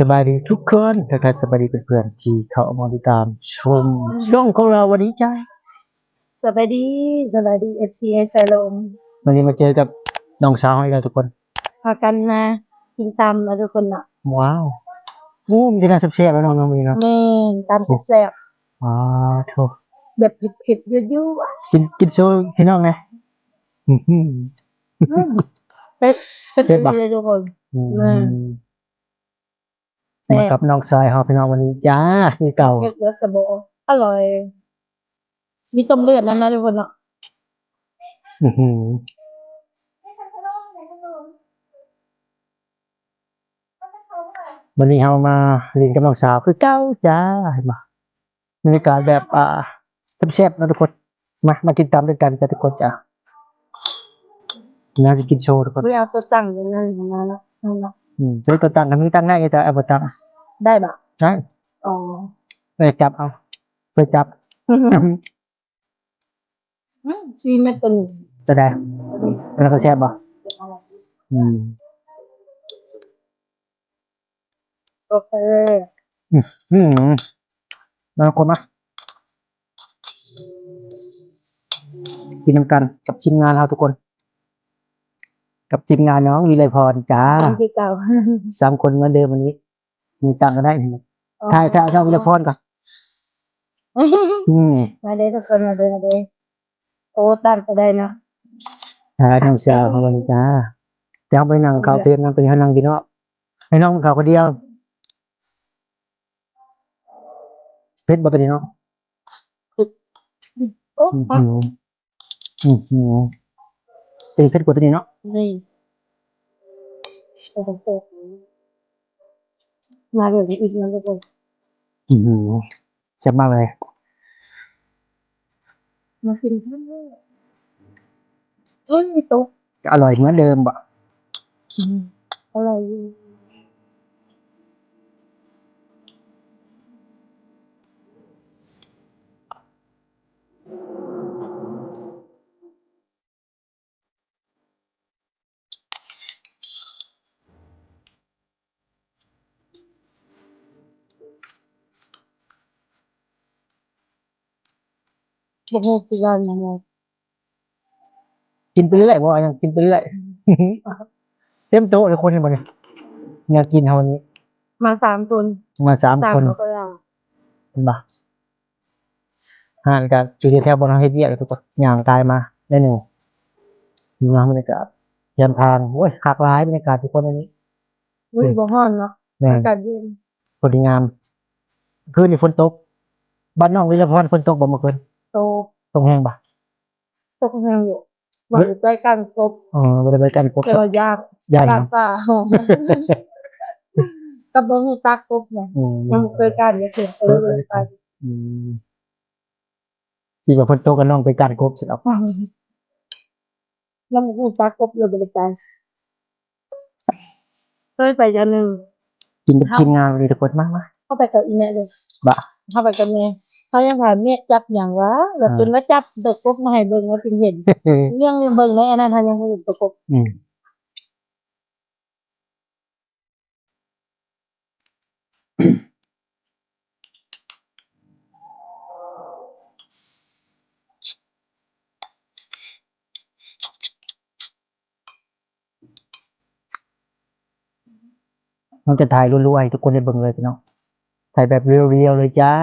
ສະບາຍດີທຸກຄົນ ທັກທາຍສະບາຍດີເພື່ອນໆທີ່ເຂົ້າມາຕິດຕາມຊົມຊ່ອງຂອງເຮົາວັນນີ້ຈ້າ. ສະບາຍດີ ສະບາຍດີ ເອັຟຊີ ໃນສາຍລົມ. ວັນນີ້ມາເຈີກັບນ້ອງສາວເຮົາອີກແລ້ວທຸກຄົນ. ພາກັນມາກິນຕຳເນາະທຸກຄົນເນາະ. ວ້າວ ໂອ້ ມີແຕ່ແນວແຊບໆແລ້ວເນາະ ນ້ອງມີເນາະ. ແມ່ນ ຕຳແຊບໆ. ອ້າໂທ້ ແບບເຜັດໆ ຍົວໆ. ກິນ ກິນໂຊພີ່ນ້ອງແດ່. ອື ອືມ ເຜັດ ເຜັດ ເຜັດບໍ່? ເຜັດເລີຍທຸກຄົນ. ອືມ ແມ່ນ. ມາກັບນ້ອງຊາຍເຮົາພີ່ນ້ອງ ວັນນີ້ຈ້າ ຄືເກົ່າ. ເຮັດແລ້ວກະບໍ່ອະລ່ອຍ ມີຕົ້ມເລືອດນຳເນາະທຸກຄົນເນາະ. ອືຫື ວັນນີ້ເຮົາມາຫຼິ້ນກັບນ້ອງສາວຄືເກົ່າຈ້າ ເຫັນບໍ່? ບັນຍາກາດແບບ ອ່າ ແຊບໆເນາະທຸກຄົນ. ມາ ມາກິນຕຳດ້ວຍກັນຈ້າທຸກຄົນຈ້າ. ນ້າຊິກິນໂຊທຸກຄົນ. ບໍ່ໄດ້ເອົາຕົວຕັ້ງເລີຍນະ. ອືມ ຕົວຕັ້ງກໍມີຕັ້ງໜ້າຢູ່ ແຕ່ເອົາບໍ່ຕັ້ງ. ໄດ້ບໍ່? ໄດ້. ອໍ ໄປຈັບເອົາ ໄປຈັບ. ອືມ ຊີມເມັດຕົວນີ້ ຕົວໃດ? ມັນກໍແຊບບໍ່? ອືມ ໂອເຄ ອືມ ມາທຸກຄົນ ມາກິນນຳກັນກັບທີມງານເຮົາທຸກຄົນ ກັບທີມງານນ້ອງວິໄລພອນຈ້າ ຄືເກົ່າ ສາມຄົນເໝືອນເດີມ. ວັນນີ້ມີຕັ້ງກໍໄດ້ ອໍ ຖ່າຍ ຖ່າຍນ້ອງວິໄລພອນກ່ອນ. ອືມ ມາເດີທຸກຄົນ ມາເດີ ມາເດີ. ໂອ້ ຕັ້ງກໍໄດ້ເນາະ ຖ່າຍນ້ອງສາວເຮົາກ່ອນຈ້າ. ແຕ່ເຮົາໄປນັ່ງເຂົ້າເພຈນຳ ຕົວນີ້ເຮົານັ່ງຢູ່ນອກ ໃຫ້ນ້ອງເຂົ້າຄົນດຽວ. ເຜັດບໍ່ຕົວນີ້ເນາະ? ເຜັດ. ໂອ້ ອືຫື ອືຫື ຕົວນີ້ເຜັດກວ່າຕົວນີ້ເນາະ. ນີ້ ໂອ້ໂຫ ມາເລີຍອີກ ມາເລີຍ. ອືຫື ແຊບມາກເລີຍ. ມາກິນ ເອີຍ ຕົກ ກໍອະລ່ອຍເໝືອນເດີມບໍ? ອືມ ອະລ່ອຍຢູ່. ບໍ່ຮູ້ຄືກັນນະ ກິນໄປເລື້ອຍ ບໍ່ວ່າຫຍັງ ກິນໄປເລື້ອຍ. ເຕັມໂຕະເລີຍຄົນ ເຫັນບໍ່ນີ້ ແນວກິນເຮົານີ້ ມາສາມຄົນ ມາສາມຄົນ ເຫັນບໍ່? ຮ້ານກໍຢູ່ແຖວໆບ່ອນເຮົາເຮັດວຽກ ທຸກຄົນ ຍ່າງກາຍມາໜ້ອຍໜຶ່ງ. ເຫັນບໍ່ ບັນຍາກາດແຄມທາງ ໂອ້ຍ ຄັກຫຼາຍບັນຍາກາດທຸກຄົນ ອັນນີ້. ອຸ້ຍ ບໍ່ຮ້ອນເນາະ ແມ່ນ ອາກາດເຢັນ ພໍດີງາມ. ຄືນນີ້ຝົນຕົກ ບ້ານນ້ອງວິລະພອນຝົນຕົກບໍ່ມື້ຄືນ? ຕົກ. ຕົກແຮງບໍ່? ຕົກແຮງຢູ່ ບໍ່ໄດ້ໄປກ້ານກົບ. ອໍ ບໍ່ໄດ້ໄປກ້ານກົບ ແຕ່ວ່າຢ້ານ ຢ້ານ ຢ້ານປ່າ ກໍບໍ່ຮູ້ຈັກກົບນະ. ອືມ ຍັງບໍ່ເຄີຍກ້ານຈັກເທື່ອ ກໍເລີຍບໍ່ໄດ້ໄປ. ອືມ ຄິດວ່າເພິ່ນໂທກັບນ້ອງໄປກ້ານກົບຊັ້ນດອກ. ອືມ ຍັງບໍ່ຮູ້ຈັກກົບເລີຍ ບໍ່ໄດ້ໄປ. ເຄີຍໄປເທື່ອໜຶ່ງ ກິນກັບທີມງານເລີຍທຸກຄົນ. ມາ ມາ ເຮົາໄປກັບອີ່ແມ່ເລີຍ. ບະ ເຮົາໄປກັບແມ່ ເຮົາຍັງຖາມແມ່ຈັບຫຍັງວະ ແບບ ເອີ ຈົນວ່າຈັບໂຕກົບມາໃຫ້ເບິ່ງວ່າເປັນເຫັນ. ຍັງເບິ່ງໃນອັນນັ້ນ ເຮົາຍັງບໍ່ເຫັນໂຕກົບ. ອືມ ເຮົາຈະຖ່າຍລັວໆ ໃຫ້ທຸກຄົນໄດ້ເບິ່ງເລີຍພີ່ນ້ອງ ຖ່າຍແບບລຽວໆ ເລີຍຈ້າ.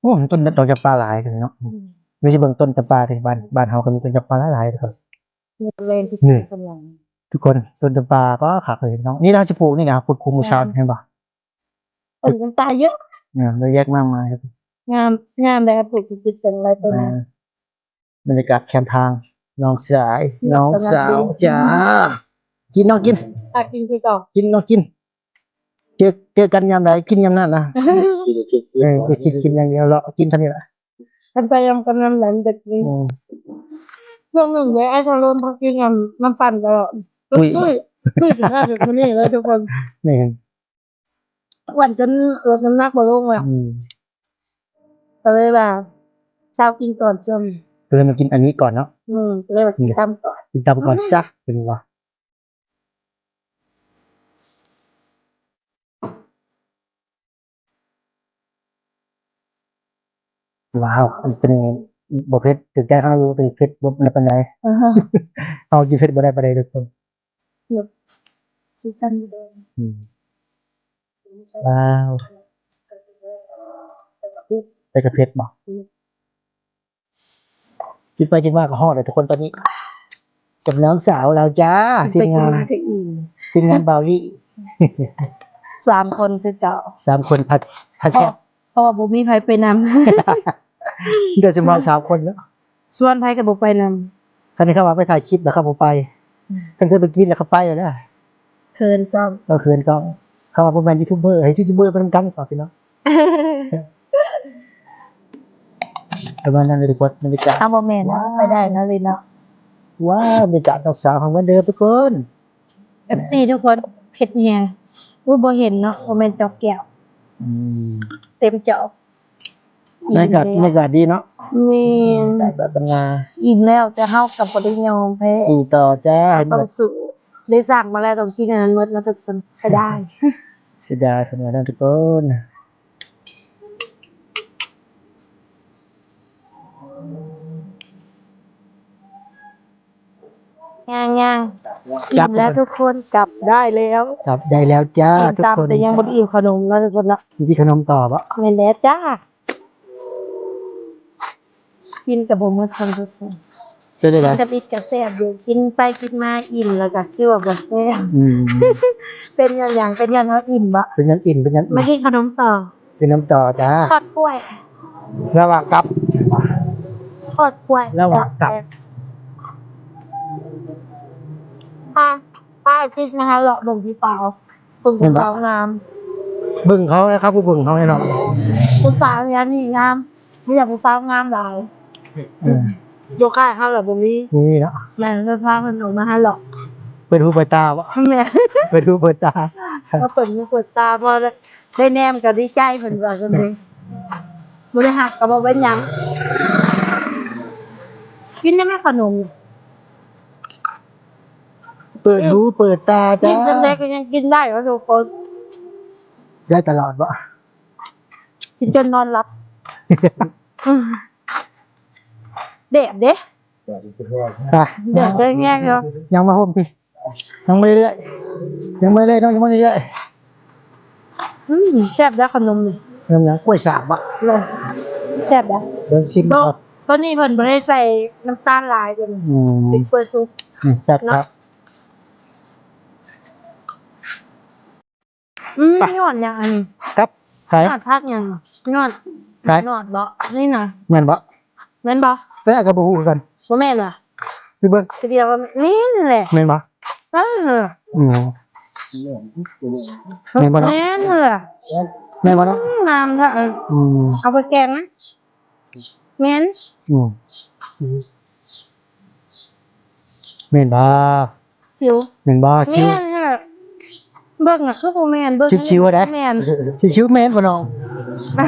ໂອ້ ຕົ້ນດອກຈຳປາຫຼາຍເລີຍເນາະ. ອືມ ເຮົາຊິເບິ່ງຕົ້ນຈຳປາເດ້ ບ້ານ ບ້ານເຮົາກໍມີຕົ້ນຈຳປາຫຼາຍໆ ເດີ. ນີ້ ທຸກຄົນ ຕົ້ນຈຳປາກໍຄັກເລີຍເນາະ. ນີ້ລະຊິປູກນີ້ນະ ຂຸດຂຸມມື້ເຊົ້າ ແມ່ນ ເຫັນບໍ່? ຕົ້ນຈຳປາເຍອະ ເອີ ເລາແຍກມາ ມາ ງາມ ງາມແລ້ວກໍປູກຕິດກັນຫຼາຍຕົ້ນ. ອ່າ ບັນຍາກາດແຄມທາງ ນ້ອງຊາຍ ນ້ອງສາວຈ້າ. ກິນນ້ອງກິນ ພາກິນຄືເກົ່າ ກິນນ້ອງກິນ. ເຈີ ເຈີກັນຍາມໃດກິນຍາມນັ້ນນະ. ເອີ ກິນ ກິນຢ່າງດຽວ ເລາະກິນເທົ່ານີ້ລະ. ຄັນໄປນຳກັນນຳໃດມັນຈະກິນ. ອືມ ຊ່ວງໜຶ່ງເດ້ ອ້າຍສະໂລມພາກິນນຳ ນຳປັ່ນຕະຫຼອດ. ຕຸ້ຍ ຕຸ້ຍ ຕຸ້ຍ ເປັນແບບນີ້ເລີຍທຸກຄົນ. ແມ່ນ ອ້ວນຈົນລົດນ້ຳໜັກບໍ່ລົງແລ້ວ. ອືມ ກໍເລີຍວ່າເຊົາກິນກ່ອນຊ່ວງນີ້ ກໍເລີຍມາກິນອັນນີ້ກ່ອນເນາະ. ອືມ ກໍເລີຍວ່າກິນຕຳກ່ອນ ກິນຕຳກ່ອນຊະ ເປັນວ່າ. ວ້າວ ອັນເປັນ ບໍ່ເຜັດ ຖືກໃຈເຮົາຢູ່ ເປັນເຜັດບໍ່ໄດ້ປານໃດ ເຮົາກິນເຜັດບໍ່ໄດ້ປານໃດທຸກຄົນ ແບບ ຄືກັນຢູ່ເດີ ອືມ ວ້າວ ແຕ່ກະເຜັດບໍ່? ອືມ ກິນໄປກິນມາກໍຮອດແລ້ວທຸກຄົນ ຕອນນີ້ກັບນ້ອງສາວລາວຈ້າ ທີມງານ ທີມງານບ່າວລີ້ ສາມຄົນຄືເກົ່າ ສາມຄົນ ພັດ ພັດແຊບ ເພາະວ່າບໍ່ມີໃຜໄປນຳ ເດີ ສຳລັບສາມຄົນເນາະ ຊວນໃຜກໍບໍ່ໄປນຳ ຄັນເຂົາວ່າໄປຖ່າຍຄລິບແລ້ວເຂົາບໍ່ໄປ ອືມ ຄັນຊວນໄປກິນແລ້ວເຂົາໄປແລ້ວເດີ ເຂີນກ້ອງ ເອີ ເຂີນກ້ອງ ເຂົາວ່າບໍ່ແມ່ນຢູທູບເບີ ໃຫ້ຢູທູບເບີໄປນຳກັນຊະພີ່ນ້ອງ ປະມານນັ້ນເລີຍທຸກຄົນ ບັນຍາກາດ ອ້າວ ບໍ່ແມ່ນເນາະ ໄປໄດ້ເນາະລີ້ເນາະ ວ້າວ ບັນຍາກາດນ້ອງສາວເຮົາເໝືອນເດີມທຸກຄົນ ເອັຟຊີທຸກຄົນ ເຮັດອີ່ຫຍັງ? ອຸ້ຍ ບໍ່ເຫັນເນາະ ບໍ່ແມ່ນຈອກແກ້ວ ອືມ ເຕັມຈອກ ບັນຍາກາດ ອີ່ມ ບັນຍາກາດດີເນາະ ແມ່ນ ບັນຍາ ອີ່ມແລ້ວ ແຕ່ເຮົາກໍບໍ່ໄດ້ຍອມແພ້ ສູ້ຕໍ່ຈ້າ ຕ້ອງສູ້ ໄດ້ສັ່ງມາແລ້ວ ຕ້ອງກິນອັນນັ້ນໝົດເນາະທຸກຄົນ ເສຍດາຍ ເສຍດາຍຂະໜາດນັ້ນທຸກຄົນ. ຍັງໆ ອີ່ມແລ້ວທຸກຄົນ ກັບໄດ້ແລ້ວ ກັບໄດ້ແລ້ວຈ້າ ອີ່ມຕາມ ທຸກຄົນ ແຕ່ຍັງບໍ່ໄດ້ອີ່ມຂະໜົມເນາະທຸກຄົນເນາະ ກິນຂະໜົມຕໍ່ບໍ່? ແມ່ນແລ້ວຈ້າ ກິນກໍບໍ່ໝົດ ເປັນຈັ່ງໃດ? ກິນທຳອິດກໍແຊບຢູ່ ກິນໄປກິນມາອີ່ມ ແລ້ວກໍຄືວ່າບໍ່ແຊບ ອືມ ເປັນຍ້ອນຫຍັງ? ເປັນຍ້ອນເຮົາອີ່ມບໍ? ເປັນຍ້ອນອີ່ມ ເປັນຍ້ອນອີ່ມ ມາກິນຂະໜົມຕໍ່ ກິນຂະໜົມຕໍ່ຈ້າ ທອດກ້ວຍ ລະຫວ່າງກັບ ທອດກ້ວຍ ລະຫວ່າງກັບ ພາ ພາຄິດມາຫາເລາະເບິ່ງຜູ້ສາວ ເບິ່ງຜູ້ສາວງາມ ເບິ່ງເຂົາແຫຼະ ເຂົາຜູ້ເບິ່ງເຮົາແຫຼະເນາະ ຜູ້ສາວແນວນີ້ງາມ ມີແຕ່ຜູ້ສາວງາມຫຼາຍ ເອີ ຢູ່ໃກ້ເຮົາລະບໍ່ມີ ບໍ່ມີເນາະ ແມ່ນ ເພິ່ນພາເພິ່ນອອກມາຫາເລາະ ເປີດຫູເປີດຕາບໍ? ແມ່ນ ເປີດຫູເປີດຕາ ມາເປີດຫູເປີດຕາ ພໍໄດ້ແນມກໍດີໃຈ ເພິ່ນວ່າຈັ່ງຊີ້ ບໍ່ໄດ້ຮັກກໍບໍ່ເປັນຫຍັງ ກິນໄດ້ໄໝຂະໜົມ? ເປີດຫູເປີດຕາຈ້າ ກິນຈັ່ງໃດກໍຍັງກິນໄດ້ວ່າທຸກຄົນ ໄດ້ຕະຫຼອດບໍ? ກິນຈົນນອນຫຼັບ ອືມ ແດດເດ້ ໄປ ແດດແຮງໆ ເນາະ ຍັງມາໂຮມພີ້ ຍັງມາເລື້ອຍໆ ຍັງມາເລື້ອຍໆ ເນາະ ຍັງມາເລື້ອຍໆ ອືມ ແຊບເດ້ຂະໜົມນີ້ ຂະໜົມຫຍັງ? ກ້ວຍສາບບໍ? ແມ່ນ ແຊບເດ້ ເບິ່ງຊິມ ໂຕ ໂຕນີ້ເພິ່ນບໍ່ໄດ້ໃສ່ນ້ຳຕານຫຼາຍ ໂຕນີ້ ອືມ ເປັນກ້ວຍສຸກ ອືມ ແຊບ ເນາະ ຄັບ. ອືມ ໄປ ຍອດຫຍັງອັນນີ້? ກັບໃຜ? ຍອດຜັກຫຍັງ? ຍອດ ໃຜ? ຍອດບໍ? ນີ້ນະ ແມ່ນບໍ? ແມ່ນບໍ? ແທ້ກໍບໍ່ຮູ້ຄືກັນ ບໍ່ແມ່ນຫວາ? ຊິເບິ່ງ ຄືດຽວ ແມ່ນແຫຼະ ແມ່ນບໍ? ເອີ ອືມ ແມ່ນບໍເນາະ? ແມ່ນແຫຼະ ແມ່ນບໍເນາະ? ອືມ ງາມແທ້ ອືມ ເອົາໄປແກງນະ ແມ່ນ ອືມ ແມ່ນບໍ່? ຄິວ ແມ່ນບໍ່? ຄິວ ແມ່ນແຫຼະ ເບິ່ງນະຄືບໍ່ແມ່ນ ເບິ່ງ ຄິວໆ ເດ້ ແມ່ນ ຄິວໆ ແມ່ນບໍ່ນ້ອງ? ໄປ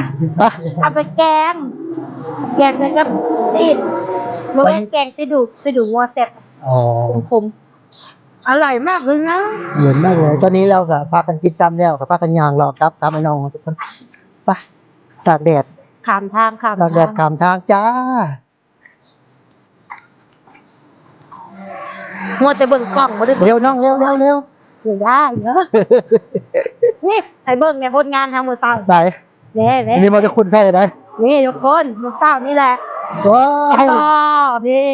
ເອົາໄປແກງ ແກງໃສ່ກັບຊີ້ນ ບໍ່ແມ່ນແກງໃສ່ດູກ ໃສ່ດູກງົວແຊບ ອໍ ຂົມໆ ອະລ່ອຍມາກເລີຍນະ ອະລ່ອຍມາກເລີຍ ຕອນນີ້ເຮົາກໍພາກັນກິນຕຳແລ້ວ ກໍພາກັນຍ່າງເລາະກັບ ຕາມໄອ້ນ້ອງທຸກຄົນ ໄປ ຕາກແດດ ຂ້າມທາງ ຂ້າມ ຕາກແດດ ທາງ ຂ້າມທາງຈ້າ. ມັວແຕ່ເບິ່ງກ້ອງບໍ່ໄດ້ ເລັວນ້ອງ ເລັວ ເລັວ ເລັວ ເລັວ ໄດ້ເນາະ ນີ້ໃຫ້ເບິ່ງແດ່ຜົນງານເຮົາມື້ເຊົ້າ ໃສ ແດ່ໆ ນີ້ມັນຈະຄຸນໃສ່ໄດ້ ນີ້ທຸກຄົນ ມື້ເຊົ້ານີ້ແຫຼະ ວ້າວ ນີ້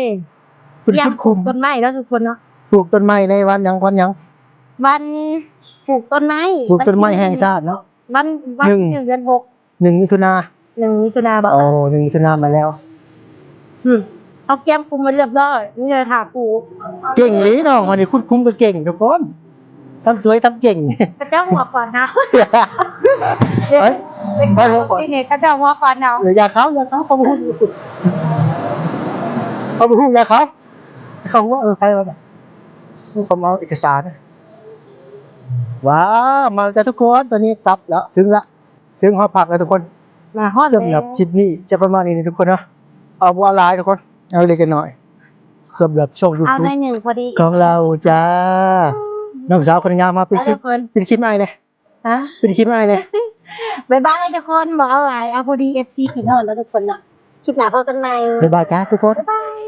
ເປັນ ຢາມ ຄຸນຄຸມ ປູກຕົ້ນໄມ້ເນາະທຸກຄົນເນາະ ປູກຕົ້ນໄມ້ໃນວັນຫຍັງ ວັນຫຍັງ? ວັນປູກຕົ້ນໄມ້ ປູກຕົ້ນໄມ້ແຫ່ງຊາດເນາະ ວັນ ວັນ ໜຶ່ງ ໜຶ່ງ ເດືອນຫົກ ໜຶ່ງມິຖຸນາ ໜຶ່ງມິຖຸນາບໍ? ໂອ້ ໜຶ່ງມິຖຸນາມາແລ້ວ ອືມ ເຮົາກຽມຄຸມໄວ້ລຽບຮ້ອຍ ມີແຕ່ຖ້າປູກ ເກັ່ງອີ່ຫຼີນ້ອງ ອັນນີ້ຄຸນຄຸມກໍເກັ່ງທຸກຄົນ ທັງສວຍທັງເກັ່ງ ເຂົາເຈົ້າຫົວຂວັນເຮົາ ເອີຍ ເຂົາເຈົ້າຫົວຂວັນເຮົາ ເອີ ຢ່າເຂົາ ຢ່າເຂົາ ເຂົາບໍ່ຮູ້ ເຂົາບໍ່ຮູ້ ຢ່າເຂົາ ເຂົາຮູ້ວ່າ ເອີ ໃຜວ່າ ເຂົາເອົາເອກະສານ ວ້າວ ມາແລ້ວທຸກຄົນ ຕອນນີ້ກັບແລ້ວ ເຖິງແລ້ວ ເຖິງຫໍພັກແລ້ວທຸກຄົນ ມາຮອດແລ້ວ ສຳລັບຄລິບນີ້ຈະປະມານນີ້ທຸກຄົນເນາະ ເອົາບໍ່ເອົາຫຼາຍທຸກຄົນ ເອົາເລັກເອົານ້ອຍ ສຳລັບຊ່ອງຢູທູບ ເອົາໜ້ອຍໜຶ່ງພໍດີ ຂອງເຮົາຈ້າ ນ້ອງສາວຄົນງາມມາປິດຄລິບ ປິດຄລິບອ້າຍແດ່ ຮະ ປິດຄລິບອ້າຍແດ່ ບາຍບາຍທຸກຄົນ ບໍ່ເອົາຫຼາຍ ເອົາພໍດີ ເອັຟຊີ ຄິດຮອດແລ້ວທຸກຄົນເນາະ. ຄລິບໜ້າພໍ້ກັນໃໝ່ ບາຍບາຍຈ້າທຸກຄົນ ບາຍບາຍ.